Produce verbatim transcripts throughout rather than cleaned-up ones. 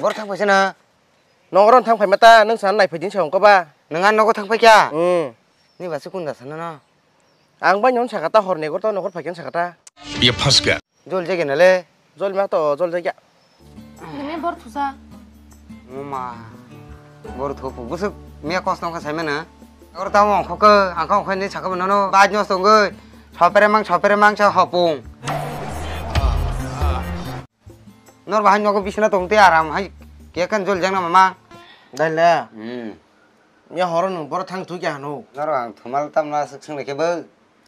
Bor thang phaisa na. Nongoro thang phaima ta, nwng sana nai phaidin sa ongko ba. Nwng ang nogo thang phaikya? Hmm. Ni basi kunda sana no. Ang bai nyon sakata hor negor to nokor phaikyan sakata. Ye phaska. Jol jege na le. Jol ma to, jol jege. Nini bor thusa. Mama. Bor thupu busuk miya kos nongkha saimana. Or tamo ongkho ke, angkha ongkha ni sakha nono. Baj nos tongoi. Sopere mang, sopere mang sa hopung. Nor bahai nogo bisna tong te aram hai ke kan jol jang na mama. Dai le. Hmm. Ya horo nung boro thang thu kya hanu. Nor ang thumal tam na sik sing le ke bo.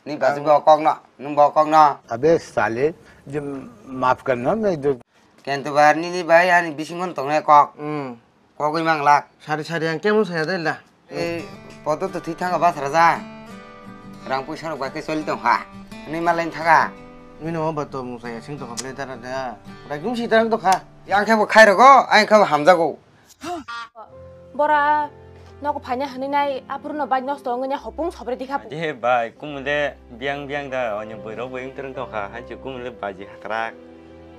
Ni basi bo kok no, nung bo kok no. अबे साले, जो माफ करना, मैं जो Kento bar nini bai ani bising kon tong ne kok. Hmm. Kogwi mang lak. Sari sari ang kemo saya dai la. Eh, podo to thwi thanga bas raja. Rang puisa rok bai khe choli tong kha. Ni malai thaga. Mino ba to mung saya sing to kha ble dara da. Rai gum si tarang to kha. Yang khe bo khai rogo, ang khe bo hamjago. Bora, nogo phaina hwnwi nai, aphuru no bai nosto wngwi nai hopung sobre di kha. Je bai, kumule biang biang da, onyo boi rok bai wng tong kha, hanchi kumule baji hakrak.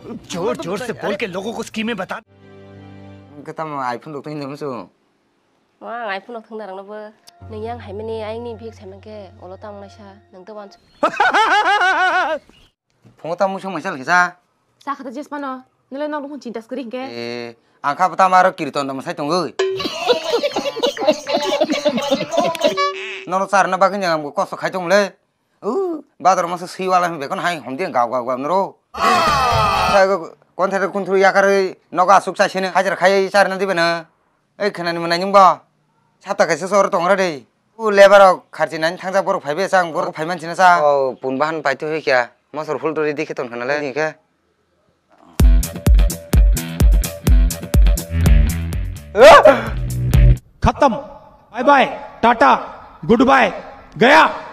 जोर जोर से बोल के लोगों को स्कीमें बता। Khe tamo iPhone rok tong hinda musu. Mo ang iPhone rok thwngna rangno bo. Nung yang haimani ayang ni bihik saimang khe, olo tamo naisa, nung to wansu. Phungo tamo musu maisa lkhe sa. Sa khata jes mano. Nile nok rung chinta skri hingke. Eh, ang kha tamo aro kirton tamo sai tongoi. Nono charna bagwi ang kosto khai tongole. Uh, badar masa sui wala bekon hai homdi gaw gaw gaw noro. Sa go konthai kunthru yakarwi nogo asuk chaisene hajar khai charna dibe na. Ei khnani mwnai nungbo. Sapta kaisa sor tongra de. U lebar rok kharchi nani thangjak borok phaibe chang borok phaiman china cha. O pun bahan paito hoi kya. Mosor phul tori dikhe ton khana le dikhe. खत्म। Bye bye, tata, good bye, गया।